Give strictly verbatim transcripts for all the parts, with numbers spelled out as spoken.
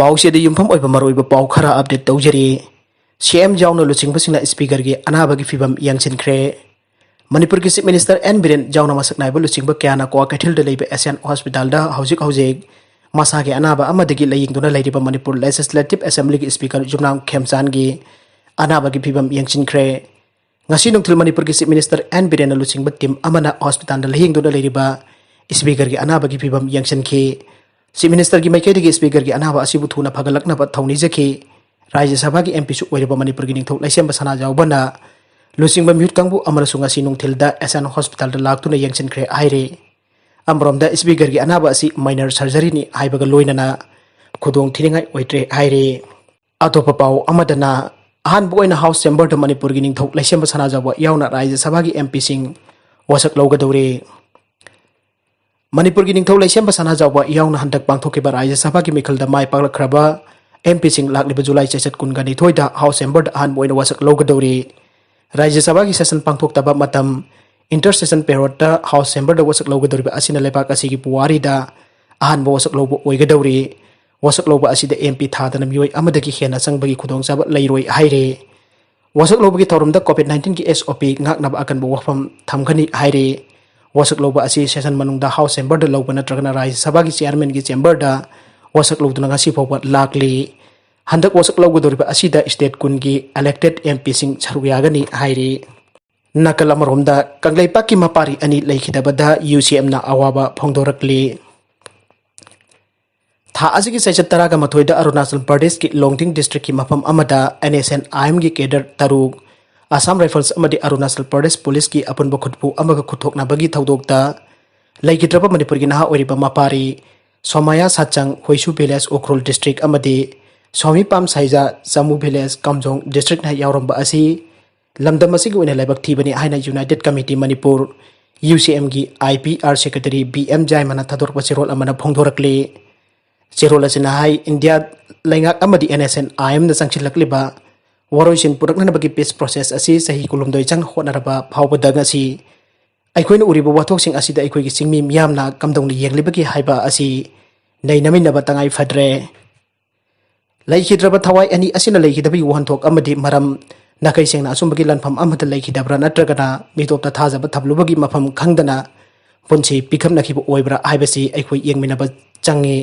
ꯄꯥꯎꯁꯤꯗ ꯌꯨꯝꯐꯝ ꯑꯣꯏꯕ ꯃꯔꯨꯑꯣꯏꯕ ꯄꯥꯎ ꯈꯔ ꯑꯞꯗꯦꯠ ꯇꯧꯖꯔꯤ꯫ ꯁꯤ ꯑꯦꯝ ꯌꯥꯎꯅ ꯂꯨꯆꯤꯡꯕꯁꯤꯡꯅ ꯁ꯭ꯄꯤꯀꯔꯒꯤ ꯑꯅꯥꯕꯒꯤ ꯐꯤꯕꯝ ꯌꯦꯡꯁꯤꯟꯈ꯭ꯔꯦ꯫ ꯃꯅꯤꯄꯨꯔꯒꯤ ꯆꯤꯐ ꯃꯤꯅꯤꯁꯇꯔ ꯑꯦꯟ ꯕꯤꯔꯦꯟ ꯌꯥꯎꯅ ꯃꯁꯛ ꯅꯥꯏꯕ ꯂꯨꯆꯤꯡꯕ ꯀꯌꯥꯅ ꯀ꯭ꯋꯥꯀꯩꯊꯦꯜꯗ ꯂꯩꯕ ꯑꯦꯁꯤꯌꯥꯟ ꯍꯣꯁꯄꯤꯇꯥꯜꯗ ꯍꯧꯖꯤꯛ ꯍꯧꯖꯤꯛ ꯃꯁꯥꯒꯤ ꯑꯅꯥꯕ ꯑꯃꯗꯒꯤ ꯂꯥꯌꯦꯡꯗꯨꯅ ꯂꯩꯔꯤꯕ ꯃꯅꯤꯄꯨꯔ ꯂꯦꯖꯤꯁꯂꯦꯇꯤꯚ ꯑꯦꯁꯦꯝꯕ꯭ꯂꯤꯒꯤ ꯁ꯭ꯄꯤꯀꯔ ꯌꯨꯝꯅꯥꯝ ꯈꯦꯝꯆꯥꯟꯒꯤ ꯑꯅꯥꯕꯒꯤ ꯐꯤꯕꯝ ꯌꯦꯡꯁꯤꯟꯈ꯭ꯔꯦ꯫ ꯉꯁꯤ ꯅꯨꯡꯊꯤꯜ ꯃꯅꯤꯄꯨꯔꯒꯤ ꯆꯤꯐ ꯃꯤꯅꯤꯁꯇꯔ ꯑꯦꯟ ꯕꯤꯔꯦꯟꯅ ꯂꯨꯆꯤꯡꯕ ꯇꯤꯝ ꯑꯃꯅ ꯍꯣꯁꯄꯤꯇꯥꯜꯗ ꯂꯥꯌꯦꯡꯗꯨꯅ ꯂꯩꯔꯤꯕ ꯁ꯭ꯄꯤꯀꯔꯒꯤ ꯑꯅꯥꯕꯒꯤ ꯐꯤꯕꯝ ꯌꯦꯡꯁꯤꯟꯈꯤ꯫ ꯆꯤꯐ ꯃꯤꯅꯤꯁꯇꯔꯒꯤ ꯃꯥꯏꯀꯩꯗꯒꯤ ꯁ꯭ꯄꯤꯀꯔꯒꯤ ꯑꯅꯥꯕ ꯑꯁꯤꯕꯨ ꯊꯨꯅ ꯐꯒꯠꯂꯛꯅꯕ ꯊꯧꯅꯤꯖꯈꯤ꯫ ꯔꯥꯖ꯭ꯌ ꯁꯚꯥꯒꯤ ꯑꯦꯝ ꯄꯤꯁꯨ ꯑꯣꯏꯔꯤꯕ ꯃꯅꯤꯄꯨꯔꯒꯤ ꯅꯤꯡꯊꯧ ꯂꯩꯁꯦꯝꯕ ꯁꯅꯥꯖꯥꯎꯕꯅ ꯂꯨꯆꯤꯡꯕ ꯃꯤꯍꯨꯠ ꯀꯥꯡꯕꯨ ꯑꯃꯅꯁꯨ ꯉꯁꯤ ꯅꯨꯡꯊꯤꯜꯗ ꯑꯦꯁꯤꯌꯥꯟ ꯍꯣꯁꯄꯤꯇꯥꯜꯗ ꯂꯥꯛꯇꯨꯅ ꯌꯦꯡꯁꯤꯟꯈ꯭ꯔꯦ ꯍꯥꯏꯔꯤ꯫ ꯑꯃꯔꯣꯝꯗ ꯁ꯭ꯄꯤꯀꯔꯒꯤ ꯑꯅꯥꯕ ꯑꯁꯤ ꯃꯥꯏꯅꯔ ꯁꯔꯖꯔꯤꯅꯤ ꯍꯥꯏꯕꯒ ꯂꯣꯏꯅꯅ ꯈꯨꯗꯣꯡ ꯊꯤꯅꯤꯡꯉꯥꯏ ꯑꯣꯏꯗ꯭ꯔꯦ ꯍꯥꯏꯔꯤ꯫ ꯑꯇꯣꯞꯄ ꯄꯥꯎ ꯑꯃꯗꯅ ꯑꯍꯥꯟꯕ ꯑꯣꯏꯅ ꯍꯥꯎꯁ ꯆꯦꯝꯕꯔꯗ ꯃꯅꯤꯄꯨꯔꯒꯤ ꯅꯤꯡꯊꯧ ꯂꯩꯁꯦꯝꯕ ꯁꯅꯥꯖꯥꯎꯕ ꯌꯥꯎꯅ ꯔꯥꯖ꯭ꯌ ꯁꯚꯥꯒꯤ ꯑꯦꯝ ꯄꯤꯁꯤꯡ ꯋꯥꯁꯛ ꯂꯧꯒꯗꯧꯔꯤ꯫ ꯃꯅꯤꯄꯨꯔꯒꯤ ꯅꯤꯡꯊꯧ ꯂꯩꯁꯦꯝꯕ ꯁꯅꯥꯖꯥꯎꯕ ꯌꯥꯎꯅ ꯍꯟꯗꯛ ꯄꯥꯡꯊꯣꯛꯈꯤꯕ ꯔꯥꯖ꯭ꯌ ꯁꯚꯥꯒꯤ ꯃꯤꯈꯜꯗ ꯃꯥꯏ ꯄꯥꯛꯂꯛꯈ꯭ꯔꯕ ꯑꯦꯝ ꯄꯤꯁꯤꯡ ꯂꯥꯛꯂꯤꯕ ꯖꯨꯂꯥꯏ ꯆꯩꯆꯠ ꯀꯨꯟꯒ ꯅꯤꯊꯣꯏꯗ ꯍꯥꯎꯁ ꯆꯦꯝꯕꯔꯗ ꯑꯍꯥꯟꯕ ꯑꯣꯏꯅ ꯋꯥꯁꯛ ꯂꯧꯒꯗꯧꯔꯤ꯫ ꯔꯥꯖ꯭ꯌ ꯁꯚꯥꯒꯤ ꯁꯦꯁꯟ ꯄꯥꯡꯊꯣꯛꯇꯕ ꯃꯇꯝ, ꯏꯟꯇꯔ ꯁꯦꯁꯟ ꯄꯦꯔꯣꯗꯇ ꯍꯥꯎꯁ ꯆꯦꯝꯕꯔꯗ ꯋꯥꯁꯛ ꯂꯧꯒꯗꯧꯔꯤꯕ ꯑꯁꯤꯅ ꯂꯩꯕꯥꯛ ꯑꯁꯤꯒꯤ ꯄꯨꯋꯥꯔꯤꯗ ꯑꯍꯥꯟꯕ ꯋꯥꯁꯛ ꯂꯧꯕ ꯑꯣꯏꯒꯗꯧꯔꯤ꯫ ꯋꯥꯁꯛ ꯂꯧꯕ ꯑꯁꯤꯗ ꯑꯦꯝ ꯄꯤ ꯊꯥꯗꯅ ꯃꯤꯑꯣꯏ ꯑꯃꯗꯒꯤ ꯍꯦꯟꯅ ꯆꯪꯕꯒꯤ ꯈꯨꯗꯣꯡꯆꯥꯕ ꯂꯩꯔꯣꯏ ꯍꯥꯏꯔꯤ꯫ ꯋꯥꯁꯛ ꯂꯧꯕꯒꯤ ꯊꯧꯔꯝꯗ ꯀꯣꯚꯤꯗ ꯅꯥꯏꯟꯇꯤꯟꯒꯤ ꯑꯦꯁ ꯑꯣ ꯄꯤ ꯉꯥꯛꯅꯕ ꯑꯀꯟꯕ ꯋꯥꯐꯝ ꯊꯝꯒꯅꯤ ꯍꯥꯏꯔꯤ꯫ ꯋꯥꯁꯛ ꯂꯧꯕ ꯑꯁꯤ ꯁꯦꯁꯟ ꯃꯅꯨꯡꯗ ꯍꯥꯎꯁ ꯆꯦꯝꯕꯔꯗ ꯂꯧꯕ ꯅꯠꯇ꯭ꯔꯒꯅ ꯔꯥꯖ꯭ꯌ ꯁꯚꯥꯒꯤ ꯆꯤꯌꯥꯔꯃꯦꯟꯒꯤ ꯆꯦꯝꯕꯔꯗ ꯋꯥꯁꯛ ꯂꯧꯗꯨꯅ ꯉꯁꯤ ꯐꯥꯎꯕ ꯂꯥꯛꯂꯤ꯫ ꯍꯟꯗꯛ ꯋꯥꯁꯛ ꯂꯧꯒꯗꯧꯔꯤꯕ ꯑꯁꯤꯗ ꯁ꯭ꯇꯦꯠ ꯀꯨꯟꯒꯤ ꯏꯂꯦꯛꯇꯦꯗ ꯑꯦꯝ ꯄꯤꯁꯤꯡ ꯁꯔꯨꯛ ꯌꯥꯒꯅꯤ ꯍꯥꯏꯔꯤ꯫ ꯅꯥꯀꯜ ꯑꯃꯔꯣꯝꯗ ꯀꯪꯂꯩꯄꯥꯛꯀꯤ ꯃꯄꯥꯔꯤ ꯑꯅꯤ ꯂꯩꯈꯤꯗꯕꯗ ꯌꯨ ꯁꯤ ꯑꯦꯝꯅ ꯑꯋꯥꯕ ꯐꯣꯡꯗꯣꯔꯛꯂꯤ꯫ ꯊꯥ ꯑꯁꯤꯒꯤ ꯆꯩꯆꯠ ꯇꯔꯥꯒ ꯃꯥꯊꯣꯏꯗ ꯑꯔꯨꯅꯥꯆꯜ ꯄ꯭ꯔꯗꯦꯁꯀꯤ ꯂꯣꯡꯗꯤꯡ ꯗꯤꯁꯇ꯭ꯔꯤꯛꯀꯤ ꯃꯐꯝ ꯑꯃꯗ ꯑꯦꯟ ꯑꯦꯁ ꯑꯦꯟ ꯑꯥꯏ ꯑꯦꯝꯒꯤ ꯀꯦꯗꯔ ꯇꯔꯨꯛ, ꯑꯁꯥꯝ ꯔꯥꯏꯐꯜꯁ ꯑꯃꯗꯤ ꯑꯔꯨꯅꯥꯆꯜ ꯄ꯭ꯔꯗꯦꯁ ꯄꯨꯂꯤꯁꯀꯤ ꯑꯄꯨꯟꯕ ꯈꯨꯠꯄꯨ ꯑꯃꯒ ꯈꯨꯠꯊꯣꯛꯅꯕꯒꯤ ꯊꯧꯗꯣꯛꯇ ꯂꯩꯈꯤꯗ꯭ꯔꯕ ꯃꯅꯤꯄꯨꯔꯒꯤ ꯅꯍꯥ ꯑꯣꯏꯔꯤꯕ ꯃꯄꯥꯔꯤ ꯁꯣꯃꯥꯌꯥ ꯁꯥꯆꯪ, ꯍꯨꯏꯁꯨ ꯚꯤꯂꯦꯖ, ꯎꯈ꯭ꯔꯨꯜ ꯗꯤꯁꯇ꯭ꯔꯤꯛ ꯑꯃꯗꯤ ꯁ꯭ꯋꯥꯃꯤ ꯄꯥꯝ ꯁꯥꯏꯖꯥ, ꯆꯃꯨ ꯚꯤꯂꯦꯖ, ꯀꯥꯝꯖꯣꯡ ꯗꯤꯁꯇ꯭ꯔꯤꯛꯅ ꯌꯥꯎꯔꯝꯕ ꯑꯁꯤ ꯂꯝꯗꯝ ꯑꯁꯤꯒꯤ ꯑꯣꯏꯅ ꯂꯥꯏꯕꯛ ꯊꯤꯕꯅꯤ ꯍꯥꯏꯅ United committee Manipur, U C ꯑꯦꯝꯒꯤ I P R secretary B M ꯖꯥꯏꯃꯅ ꯊꯥꯗꯣꯔꯛꯄ ꯆꯦꯔꯣꯜ ꯑꯃꯅ ꯐꯣꯡꯗꯣꯔꯛꯂꯤ꯫ ꯆꯦꯔꯣꯜ ꯑꯁꯤꯅ ꯍꯥꯏ, ꯏꯟꯗꯤꯌꯥ ꯂꯩꯉꯥꯛ ꯑꯃꯗꯤ ꯑꯦꯟ ꯑꯦꯁ ꯑꯦꯟ ꯑꯥꯏ ꯑꯦꯝꯅ ꯆꯪꯁꯤꯜꯂꯛꯂꯤꯕ ꯋꯥꯔꯣꯏꯁꯤꯟ ꯄꯨꯔꯛꯅꯅꯕꯒꯤ ꯄꯤꯁ ꯄ꯭ꯔꯣꯁꯦꯁ ꯑꯁꯤ ꯆꯍꯤ ꯀꯨꯟꯍꯨꯝꯗꯣꯏ ꯆꯪ ꯍꯣꯠꯅꯔꯕ ꯐꯥꯎꯕꯗ ꯉꯁꯤ ꯑꯩꯈꯣꯏꯅ ꯎꯔꯤꯕ ꯋꯥꯊꯣꯛꯁꯤꯡ ꯑꯁꯤꯗ ꯑꯩꯈꯣꯏꯒꯤ ꯆꯤꯡꯃꯤ ꯃꯤꯌꯥꯝꯅ ꯀꯝꯗꯧꯅ ꯌꯦꯡꯂꯤꯕꯒꯦ ꯍꯥꯏꯕ ꯑꯁꯤ ꯅꯩꯅꯃꯤꯟꯅꯕ ꯇꯉꯥꯏ ꯐꯗ꯭ꯔꯦ꯫ ꯂꯩꯈꯤꯗ꯭ꯔꯕ ꯊꯋꯥꯏ ꯑꯅꯤ ꯑꯁꯤꯅ ꯂꯩꯈꯤꯗꯕꯒꯤ ꯋꯥꯍꯟꯊꯣꯛ ꯑꯃꯗꯤ ꯃꯔꯝ, ꯅꯥꯈꯩ ꯁꯦꯡꯅ ꯑꯆꯨꯝꯕꯒꯤ ꯂꯥꯟꯐꯝ ꯑꯃꯗ ꯂꯩꯈꯤꯗꯕ꯭ꯔꯥ, ꯅꯠꯇ꯭ꯔꯒꯅ ꯃꯤꯇꯣꯞꯇ ꯊꯥꯖꯕ ꯊꯝꯂꯨꯕꯒꯤ ꯃꯐꯝ ꯈꯪꯗꯅ ꯄꯨꯟꯁꯤ ꯄꯤꯈꯝꯅꯈꯤꯕ ꯑꯣꯏꯕ꯭ꯔꯥ ꯍꯥꯏꯕꯁꯤ ꯑꯩꯈꯣꯏ ꯌꯦꯡꯃꯤꯟꯅꯕ ꯆꯪꯉꯤ꯫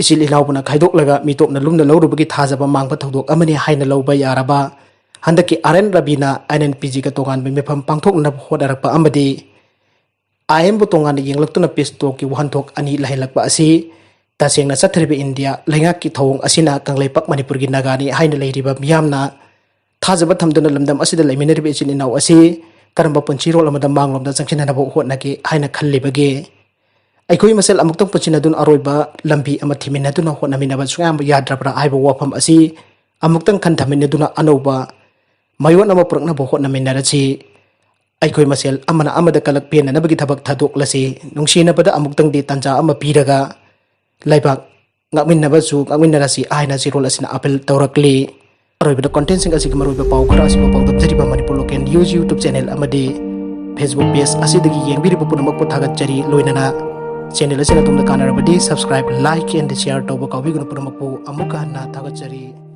ꯏꯆꯤꯜ ꯏꯅꯥꯎꯕꯨꯅ ꯈꯥꯏꯗꯣꯛꯂꯒ ꯃꯤꯇꯣꯞꯅ ꯂꯨꯝꯅ ꯂꯧꯔꯨꯕꯒꯤ ꯊꯥꯖꯕ ꯃꯥꯡꯕ ꯊꯧꯗꯣꯛ ꯑꯃꯅꯤ ꯍꯥꯏꯅ ꯂꯧꯕ ꯌꯥꯔꯕ ꯍꯟꯗꯛꯀꯤ ꯑꯥꯔ ꯑꯦꯟ ꯔꯕꯤꯅ ꯑꯥꯏ ꯑꯦꯟ ꯄꯤ ꯖꯤꯒ ꯇꯣꯉꯥꯟꯕ ꯃꯤꯐꯝ ꯄꯥꯡꯊꯣꯛꯅꯅꯕ ꯍꯣꯠꯅꯔꯛꯄ ꯑꯃꯗꯤ ꯑꯥꯏ ꯑꯦꯟꯕꯨ ꯇꯣꯉꯥꯟꯅ ꯌꯦꯡꯂꯛꯇꯨꯅ ꯄꯤꯁ ꯇꯣꯛꯀꯤ ꯋꯥꯍꯟꯊꯣꯛ ꯑꯅꯤ ꯂꯩꯍꯜꯂꯛꯄ ꯑꯁꯤ ꯇꯁꯦꯡꯅ ꯆꯠꯊꯔꯤꯕ ꯏꯟꯗꯤꯌꯥ ꯂꯩꯉꯥꯛꯀꯤ ꯊꯧꯑꯣꯡ ꯑꯁꯤꯅ ꯀꯪꯂꯩꯄꯥꯛ ꯃꯅꯤꯄꯨꯔꯒꯤ ꯅꯥꯒꯥꯅꯤ ꯍꯥꯏꯅ ꯂꯩꯔꯤꯕ ꯃꯤꯌꯥꯝꯅ ꯊꯥꯖꯕ ꯊꯝꯗꯨꯅ ꯂꯝꯗꯝ ꯑꯁꯤꯗ ꯂꯩꯃꯤꯟꯅꯔꯤꯕ ꯏꯆꯤꯟ ꯏꯅꯥꯎ ꯑꯁꯤ ꯀꯔꯝꯕ ꯄꯨꯟꯁꯤꯔꯣꯜ ꯑꯃꯗ ꯃꯥꯡꯂꯣꯝꯗ ꯆꯪꯁꯤꯟꯅꯅꯕ ꯍꯣꯠꯅꯒꯦ ꯍꯥꯏꯅ ꯈꯜꯂꯤꯕꯒꯦ? ꯑꯩꯈꯣꯏ ꯃꯁꯦꯜ ꯑꯃꯨꯛꯇꯪ ꯄꯨꯟꯁꯤꯟꯅꯗꯨꯅ ꯑꯔꯣꯏꯕ ꯂꯝꯕꯤ ꯑꯃ ꯊꯤꯃꯤꯟꯅꯗꯨꯅ ꯍꯣꯠꯅꯃꯤꯟꯅꯕ ꯁꯨꯡꯌꯥ ꯌꯥꯗ꯭ꯔꯕ꯭ꯔꯥ ꯍꯥꯏꯕ ꯋꯥꯐꯝ ꯑꯁꯤ ꯑꯃꯨꯛꯇꯪ ꯈꯟꯊꯃꯤꯟꯅꯗꯨꯅ ꯑꯅꯧꯕ ꯃꯥꯏꯑꯣꯟ ꯑꯃ ꯄꯨꯔꯛꯅꯕ ꯍꯣꯠꯅꯃꯤꯟꯅꯔꯁꯤ꯫ ꯑꯩꯈꯣꯏ ꯃꯁꯦꯜ ꯑꯃꯅ ꯑꯃꯗ ꯀꯂꯛ ꯄꯦꯟꯅꯅꯕꯒꯤ ꯊꯕꯛ ꯊꯥꯗꯣꯛꯂꯁꯤ꯫ ꯅꯨꯡꯁꯤꯅꯕꯗ ꯑꯃꯨꯛꯇꯪꯗꯤ ꯇꯥꯟꯖꯥ ꯑꯃ ꯄꯤꯔꯒ ꯂꯩꯕꯥꯛ ꯉꯥꯛꯃꯤꯟꯅꯕꯁꯨ ꯉꯥꯛꯃꯤꯟꯅꯔꯁꯤ ꯍꯥꯏꯅ ꯆꯦꯔꯣꯜ ꯑꯁꯤꯅ ꯑꯥꯄꯤꯜ ꯇꯧꯔꯛꯂꯤ꯫ ꯑꯔꯣꯏꯕꯗ ꯀꯣꯟꯇꯦꯟꯁꯤꯡ ꯑꯁꯤꯒꯤ ꯃꯔꯨꯑꯣꯏꯕ ꯄꯥꯎ ꯈꯔ ꯑꯁꯤꯕꯨ ꯄꯥꯎꯗꯝꯖꯔꯤꯕ Manipur local news YouTube channel ꯑꯃꯗꯤ Facebook ꯄꯦꯖ ꯑꯁꯤꯗꯒꯤ ꯌꯦꯡꯕꯤꯔꯤꯕ ꯄꯨꯝꯅꯃꯛꯄꯨ ꯊꯥꯒꯠꯆꯔꯤ꯫ ꯂꯣꯏꯅꯅ ꯆꯦꯅꯦꯜ ꯑꯁꯤꯅ ꯑꯗꯣꯝꯗ ꯀꯥꯟꯅꯔꯕꯗꯤ subscribe, like and share ꯇꯧꯕ ꯀꯥꯎꯕꯤꯒꯅꯨ꯫ ꯄꯨꯝꯅꯃꯛꯄꯨ ꯑꯃꯨꯛꯀ ꯍꯟꯅ ꯊꯥꯒꯠꯆꯔꯤ꯫